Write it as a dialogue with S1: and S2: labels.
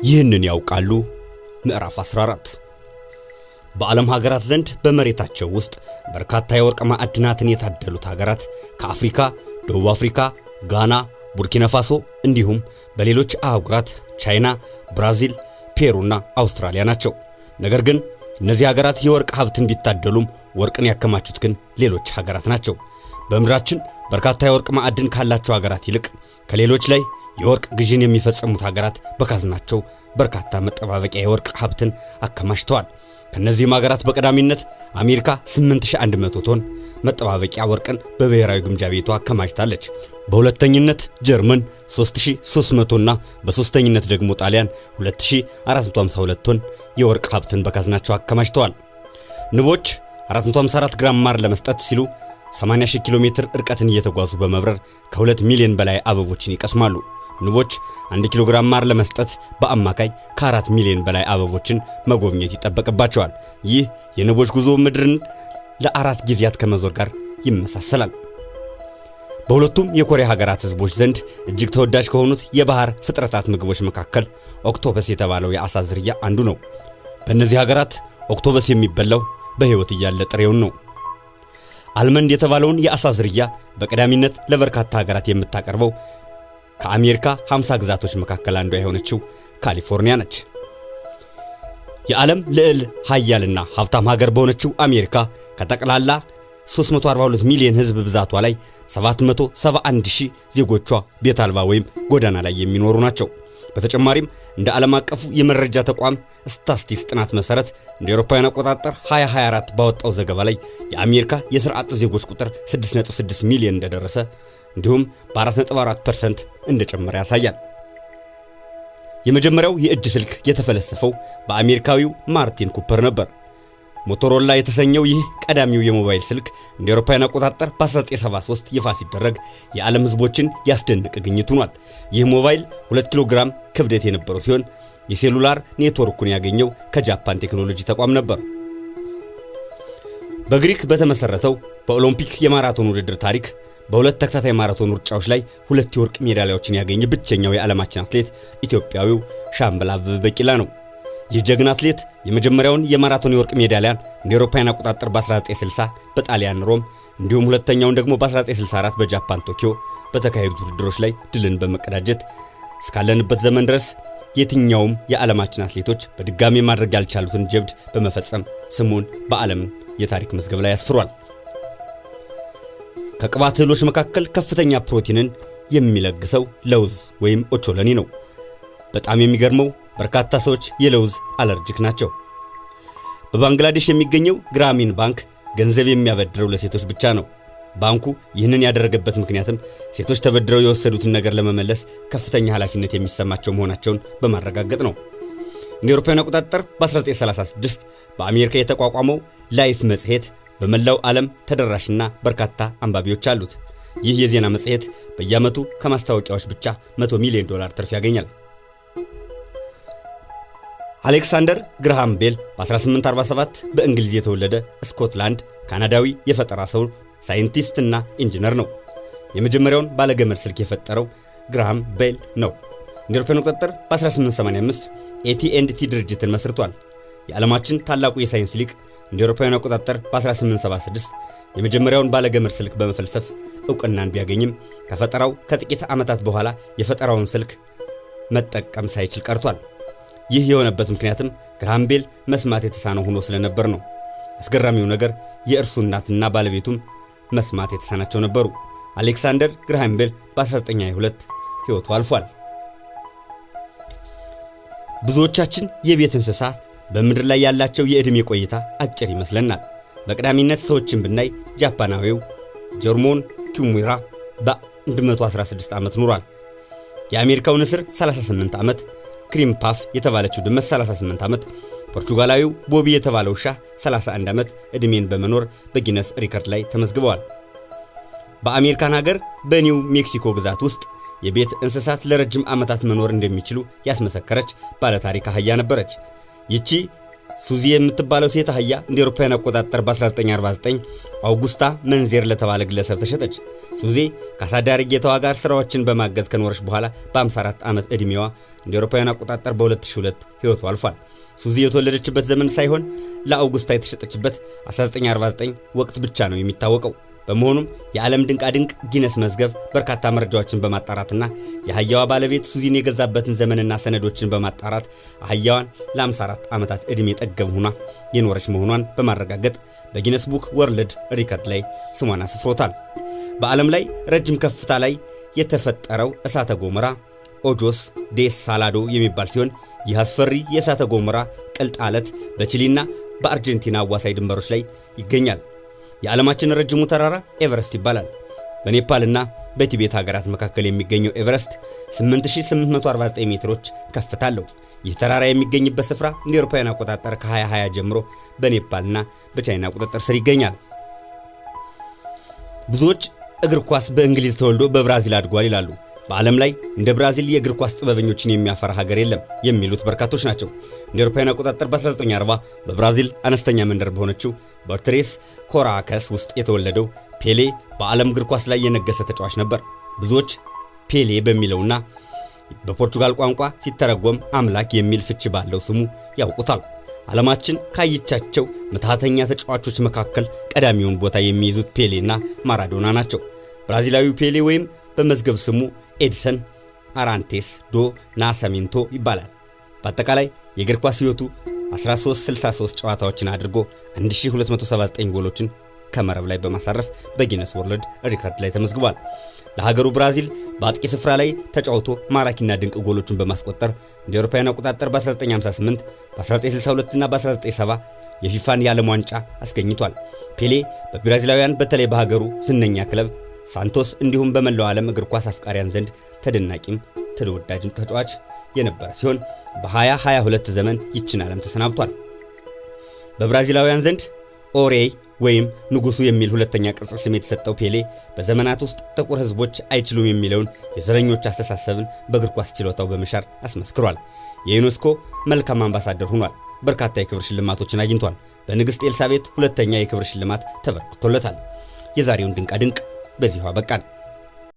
S1: ይህንን ያውቃሉ? ምዕራፍ 14። በዓለም ሀገራት ዘንድ በመሬታቸው ውስጥ በርካታ የወርቅ ማዕድናትን የታደሉት ሀገራት ከአፍሪካ ደቡብ አፍሪካ፣ ጋና፣ ቡርኪና ፋሶ እንዲሁም በሌሎች አህጉራት ቻይና፣ ብራዚል፣ ፔሩና አውስትራሊያ ናቸው። ነገር ግን እነዚህ ሀገራት የወርቅ ሀብትን ቢታደሉም ወርቅን ያከማቹት ግን ሌሎች ሀገራት ናቸው። በምድራችን በርካታ የወርቅ ማዕድን ካላቸው ሀገራት ይልቅ ከሌሎች ላይ የወርቅ ግዥን የሚፈጽሙት ሀገራት በካዝናቸው በርካታ መጠባበቂያ የወርቅ ሀብትን አከማችተዋል። ከእነዚህም ሀገራት በቀዳሚነት አሜሪካ 8100 ቶን መጠባበቂያ ወርቅን በብሔራዊ ግምጃ ቤቷ አከማችታለች። በሁለተኝነት ጀርመን 3300 እና በሶስተኝነት ደግሞ ጣሊያን 2452 ቶን የወርቅ ሀብትን በካዝናቸው አከማችተዋል። ንቦች 454 ግራም ማር ለመስጠት ሲሉ 80,000 ኪሎ ሜትር ርቀትን እየተጓዙ በመብረር ከ2 ሚሊዮን በላይ አበቦችን ይቀስማሉ። ንቦች 1 ኪሎ ግራም ማር ለመስጠት በአማካይ ከ4 ሚሊዮን በላይ አበቦችን መጎብኘት ይጠበቅባቸዋል። ይህ የንቦች ጉዞ ምድርን ለ4 ጊዜያት ከመዞር ጋር ይመሳሰላል። በሁለቱም የኮሪያ ሀገራት ሕዝቦች ዘንድ እጅግ ተወዳጅ ከሆኑት የባህር ፍጥረታት ምግቦች መካከል ኦክቶፐስ የተባለው የዓሣ ዝርያ አንዱ ነው። በእነዚህ ሀገራት ኦክቶፐስ የሚበላው በሕይወት እያለ ጥሬውን ነው። Almond የተባለውን የዓሣ ዝርያ በቀዳሚነት ለበርካታ ሀገራት የምታቀርበው ከአሜሪካ 50 ግዛቶች መካከል አንዷ የሆነችው ካሊፎርኒያ ነች። የዓለም ልዕል ሀያልና ሀብታም ሀገር በሆነችው አሜሪካ ከጠቅላላ 342 ሚሊዮን ሕዝብ ብዛቷ ላይ 771 ሺህ ዜጎቿ ቤት አልባ ወይም ጎዳና ላይ የሚኖሩ ናቸው። በተጨማሪም እንደ ዓለም አቀፉ የመረጃ ተቋም ስታስቲክስ ጥናት መሰረት እንደ አውሮፓውያን አቆጣጠር 2024 ባወጣው ዘገባ ላይ የአሜሪካ የሥራ አጥ ዜጎች ቁጥር 6.6 ሚሊዮን እንደደረሰ እንዲሁም በ4.4% እንደጨመረ ያሳያል። የመጀመሪያው የእጅ ስልክ የተፈለሰፈው በአሜሪካዊው ማርቲን ኩፐር ነበር። ሞቶሮላ የተሰኘው ይህ ቀዳሚው የሞባይል ስልክ እንደ አውሮፓውያን አቆጣጠር በ1973 ይፋ ሲደረግ የዓለም ሕዝቦችን ያስደነቀ ግኝት ሆኗል። ይህ ሞባይል 2 ኪሎ ግራም ክብደት የነበረው ሲሆን የ cellular ኔትወርኩን ያገኘው ከጃፓን ቴክኖሎጂ ተቋም ነበር። በግሪክ በተመሰረተው በኦሎምፒክ የማራቶን ውድድር ታሪክ በሁለት ተከታታይ ማራቶን ሩጫዎች ላይ ሁለት የወርቅ ሜዳሊያዎችን ያገኘ ብቸኛው የዓለማችን አትሌት ኢትዮጵያዊው ሻምበል አበበ ቢቂላ ነው። ይህ ጀግና አትሌት የመጀመሪያውን የማራቶን የወርቅ ሜዳሊያን እንደ አውሮፓውያን አቆጣጠር በ1960 በጣሊያን ሮም እንዲሁም ሁለተኛውን ደግሞ በ1964 በጃፓን ቶኪዮ በተካሄዱት ውድድሮች ላይ ድልን በመቀዳጀት እስካለንበት ዘመን ድረስ የትኛውም የዓለማችን አትሌቶች በድጋሚ ማድረግ ያልቻሉትን ጀብድ በመፈጸም ስሙን በዓለም የታሪክ መዝገብ ላይ አስፍሯል። ከቅባት እህሎች መካከል ከፍተኛ ፕሮቲንን የሚለግሰው ለውዝ ወይም ኦቾሎኒ ነው። በጣም የሚገርመው በርካታ ሰዎች የለውዝ allergic ናቸው። በባንግላዴሽ የሚገኘው ግራሚን ባንክ ገንዘብ የሚያበድረው ለሴቶች ብቻ ነው። ባንኩ ይህንን ያደረገበት ምክንያትም ሴቶች ተበድረው የወሰዱትን ነገር ለመመለስ ከፍተኛ ኃላፊነት የሚሰማቸው መሆናቸውን በማረጋገጥ ነው። እንደ አውሮፓውያን አቆጣጠር በ1936 በአሜሪካ የተቋቋመው ላይፍ መጽሔት በመላው ዓለም ተደራሽና በርካታ አንባቢዎች አሉት። ይህ የዜና መጽሔት በየዓመቱ ከማስታወቂያዎች ብቻ $100 ሚሊዮን ትርፍ ያገኛል። አሌክሳንደር ግርሃም ቤል በ1847 በእንግሊዝ የተወለደ ስኮትላንድ ካናዳዊ የፈጠራ ሰው፣ ሳይንቲስት እና ኢንጂነር ነው። የመጀመሪያውን ባለገመድ ስልክ የፈጠረው ግርሃም ቤል ነው። እንደ አውሮፓውያን አቆጣጠር በ1885 ኤቲ ኤንድ ቲ ድርጅትን መስርቷል። የዓለማችን ታላቁ የሳይንስ ሊቅ እንደ አውሮፓውያን አቆጣጠር በ1876 የመጀመሪያውን ባለገመድ ስልክ በመፈልሰፍ እውቅናን ቢያገኝም ከፈጠራው ከጥቂት ዓመታት በኋላ የፈጠራውን ስልክ መጠቀም ሳይችል ቀርቷል። ይህ የሆነበት ምክንያትም ግርሃም ቤል መስማት የተሳነው ሆኖ ስለነበር ነው። አስገራሚው ነገር የእርሱ እናትና ባለቤቱም መስማት የተሳናቸው ነበሩ። አሌክሳንደር ግርሃም ቤል በ1922 ሕይወቱ አልፏል። ብዙዎቻችን የቤት እንስሳት በምድር ላይ ያላቸው የዕድሜ ቆይታ አጭር ይመስለናል። በቀዳሚነት ሰዎችን ብናይ ጃፓናዊው ጀርሞን ኪሙራ በ116 ዓመት ኑሯል። የአሜሪካው ንስር 38 ዓመት፣ ክሪም ፓፍ የተባለችው ድመት 38 ዓመት፣ ፖርቹጋላዊው ቦቢ የተባለው ውሻ 31 ዓመት ዕድሜን በመኖር በጊነስ ሪከርድ ላይ ተመዝግበዋል። በአሜሪካን ሀገር በኒው ሜክሲኮ ግዛት ውስጥ የቤት እንስሳት ለረጅም ዓመታት መኖር እንደሚችሉ ያስመሰከረች ባለታሪክ አህያ ነበረች። ይቺ ሱዚ የምትባለው ሴት አህያ እንደ አውሮፓውያን አቆጣጠር በ1949 አውጉስታ መንዜር ለተባለ ግለሰብ ተሸጠች። ሱዚ ከአሳዳሪ ጌታዋ ጋር ስራዎችን በማገዝ ከኖረች በኋላ በ54 ዓመት ዕድሜዋ እንደ አውሮፓውያን አቆጣጠር በ2002 ሕይወቷ አልፏል። ሱዚ የተወለደችበት ዘመን ሳይሆን ለአውጉስታ የተሸጠችበት 1949 ወቅት ብቻ ነው የሚታወቀው። በመሆኑም የዓለም ድንቃድንቅ ጊነስ መዝገብ በርካታ መረጃዎችን በማጣራትና የአህያዋ ባለቤት ሱዚን የገዛበትን ዘመንና ሰነዶችን በማጣራት አህያዋን ለ54 ዓመታት ዕድሜ ጠገብ ሆና የኖረች መሆኗን በማረጋገጥ በ Guinness Book World Record ላይ ስሟን አስፍሮታል። በዓለም ላይ ረጅም ከፍታ ላይ የተፈጠረው እሳተ ገሞራ ኦጆስ ዴስ ሳላዶ የሚባል ሲሆን ይህ አስፈሪ የእሳተ ገሞራ ቅልጥ አለት በቺሊና በአርጀንቲና አዋሳኝ ድንበሮች ላይ ይገኛል። የዓለማችን ረጅሙ ተራራ ኤቨረስት ይባላል። በኔፓልና በቲቤት ሀገራት መካከል የሚገኘው ኤቨረስት 8849 ሜትሮች ከፍታ አለው። ይህ ተራራ የሚገኝበት ስፍራ እንደ አውሮፓውያን አቆጣጠር ከ2020 ጀምሮ በኔፓልና በቻይና ቁጥጥር ስር ይገኛል። ብዙዎች እግር ኳስ በእንግሊዝ ተወልዶ በብራዚል አድጓል ይላሉ። በዓለም ላይ እንደ ብራዚል የእግር ኳስ ጥበበኞችን የሚያፈራ ሀገር የለም የሚሉት በርካቶች ናቸው። እንደ አውሮፓውያን አቆጣጠር በ1940 በብራዚል አነስተኛ መንደር በሆነችው በትሬስ ኮራከስ ውስጥ የተወለደው ፔሌ በዓለም እግር ኳስ ላይ የነገሰ ተጫዋች ነበር። ብዙዎች ፔሌ በሚለውና በፖርቱጋል ቋንቋ ሲተረጎም አምላክ የሚል ፍቺ ባለው ስሙ ያውቁታል። ዓለማችን ካየቻቸው ምትሃተኛ ተጫዋቾች መካከል ቀዳሚውን ቦታ የሚይዙት ፔሌና ማራዶና ናቸው። ብራዚላዊው ፔሌ ወይም በመዝገብ ስሙ ኤድሰን አራንቴስ ዶ ናሰሚንቶ ይባላል። በአጠቃላይ የእግር ኳስ ሕይወቱ 1363 ጨዋታዎችን አድርጎ 1279 ጎሎችን ከመረብ ላይ በማሳረፍ በ Guinness World Record ላይ ተመዝግቧል። ለሀገሩ ብራዚል በአጥቂ ስፍራ ላይ ተጫውቶ ማራኪና ድንቅ ጎሎችን በማስቆጠር እንደ አውሮፓውያን አቆጣጠር በ1958፣ በ1962 እና በ1970 የፊፋን የዓለም ዋንጫ አስገኝቷል። ፔሌ በብራዚላውያን በተለይ በሀገሩ ዝነኛ ክለብ ሳንቶስ እንዲሁም በመላው ዓለም እግር ኳስ አፍቃሪያን ዘንድ ተደናቂም ተወዳጅም ተጫዋች የነበረ ሲሆን በ2022 ዘመን ይችን ዓለም ተሰናብቷል። በብራዚላውያን ዘንድ O Rei ወይም ንጉሱ የሚል ሁለተኛ ቅጽል ስም የተሰጠው ፔሌ በዘመናት ውስጥ ጥቁር ሕዝቦች አይችሉም የሚለውን የዘረኞች አስተሳሰብን በእግር ኳስ ችሎታው በመሻር አስመስክሯል። የዩኔስኮ መልካም አምባሳደር ሆኗል። በርካታ የክብር ሽልማቶችን አግኝቷል። በንግሥት ኤልሳቤት ሁለተኛ የክብር ሽልማት ተበርክቶለታል። የዛሬውን ድንቃድንቅ በዚሁ አበቃን።